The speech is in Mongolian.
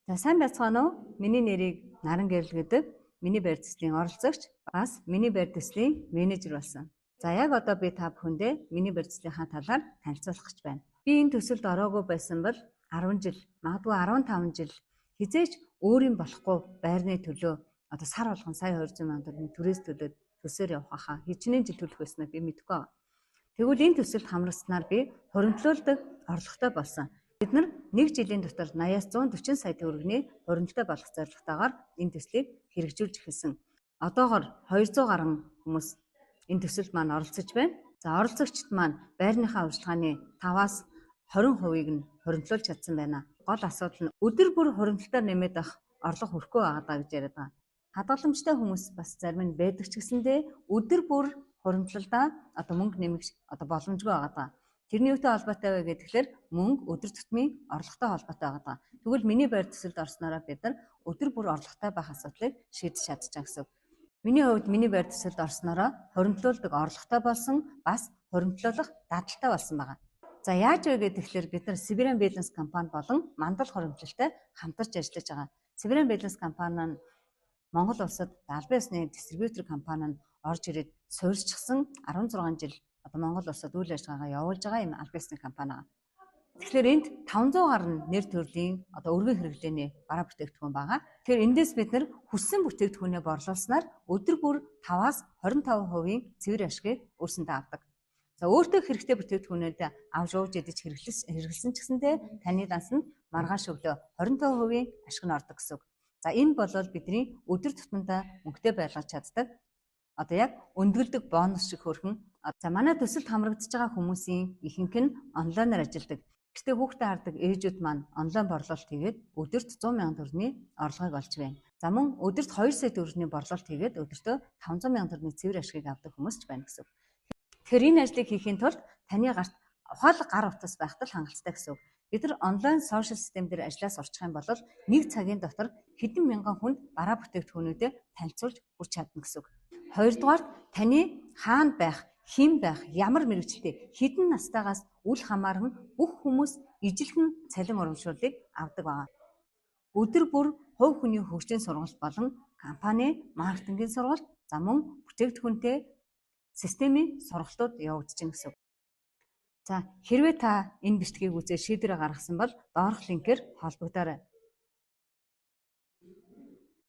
За, сайн байцгаана уу? Миний нэрийг Наран Гэрэл гэдэг. Миний байр төслийн оролцогч, бас миний байр төслийн менежер болсон. За, яг одоо би та бүхэндээ миний байр төслийнхаа талаар танилцуулах гэж байна. Би энэ төсөлд ороогүй байсан бол 10 жил, магадгүй 15 жил хэзээ ч өөрийн болохгүй байрны төлөө одоо сар болгон сая 200 сая төгрөгийн түрээс төлөөд төсөөр явах хаа хичнээн жил төлөх байснаа би мэдэхгүй байгаа. Тэгвэл энэ төсөлд хамрагдсанаар би хуримтлуулдаг орлоготой болсон. Бид нар нэг жилийн дотор 80-аас 140 сая төгрөгийн хуримтлалтай болох зорилготойгоор энэ төслийг хэрэгжүүлж эхэлсэн. Одоогор 200 гаруй хүмүүс энэ төсөлд маань оролцож байна. За, оролцогчид маань байрныхаа хувьчилгааны 5-аас 20%-ийг нь хуримтлуулж чадсан байна. Гол асуудал нь өдөр бүр хуримтлалтаар нэмээд авах орлого хүрэхгүй байгаа даа гэж яриад байгаа. Хадгаламжтай хүмүүс бас зарим нь байдаг ч гэсэндээ өдөр бүр хуримтлалдаа одоо мөнгө нэмэх одоо боломжгүй байгаа даа. Тэрний юутай холбоотой вэ гэхээр мөнгө өдөр тутмын орлоготой холбоотой байгаа. Тэгвэл миний байр төсөлд орсноороо бид нар өдөр бүр орлоготой байх асуудлыг шийдэж чадчих гэсэн. Миний хувьд миний байр төсөлд орсноороо хуримтлуулдаг орлоготой болсон, бас хуримтлуулах дадалтай болсон байгаа. За, яаж вэ гэхээр бид нар Siberian Balance компани болон Мандал хуримтлалтай хамтарч ажиллаж байгаа. Siberian Balance компани нь Монгол улсад албан ёсны дистрибьютор компани нь орж ирээд суурьшчихсан, 16 жил одоо Монгол улсад үйл ажиллагаагаа явуулж байгаа юм албан ёсны компани байгаа. Тэгэхээр энд 500 гаруй нэр төрлийн одоо өргөн хэрэглээний бараа бүтээгдэхүүн байгаа. Тэгэхээр эндээс бид нар хүссэн бүтээгдэхүүнээ борлуулснаар өдөр бүр 5-аас 25%-ийн цэвэр ашгийг өөрсөндөө авдаг. За, өөртөө хэрэгтэй бүтээгдэхүүнүүд авч ууж идэж хэрэглэсэн ч гэсэндээ таны дансанд маргааш өглөө 25%-ийн ашиг нь ордог гэсэн үг. За, энэ бол бидний өдөр тутамдаа мөнгөтэй байлгаж чаддаг одоо яг өндгөлдөг бонус шиг хөөрхөн. За, манай төсөлд хамрагдаж байгаа хүмүүсийн ихэнх нь онлайнаар ажилладаг. Гэртээ хүүхдээ хардаг ээжүүд маань онлайн борлуулалт хийгээд өдөрт 100 сая төгрөгийн орлогыг олж байна. За, мөн өдөрт 2 сая төгрөгийн борлуулалт хийгээд өдөртөө 500 сая төгрөгийн цэвэр ашигыг авдаг хүмүүс ч байна гэсэн үг. Тэгэхээр энэ ажлыг хийхийн тулд таны гарт ухаалаг гар утас байхад л хангалттай гэсэн үг. Бид нар онлайн сошиал систем дээр ажлаас орчих юм бол нэг цагийн дотор хэдэн мянган хүнд бараа бүтээгдэхүүнүүдэд танилцуулж хүрч чадна гэсэн үг. Хоёрдугаарт, таны хаана байх, хэн байх, ямар мэргэжилтэй, хэдэн настайгаас үл хамааран бүх хүмүүс ижилхэн цалин урамшууллыг авдаг байгаа. Өдөр бүр хувь хүний хөгжлийн сургалт болон компани маркетингийн сургалт, за мөн бүтээгдэхүүнтэй системийн сургалтууд явагдаж байна гэсэн үг. За, хэрвээ та энэ бичлэгийг үзээд шийдвэрээ гаргасан бол доорх линкээр холбогдоорой.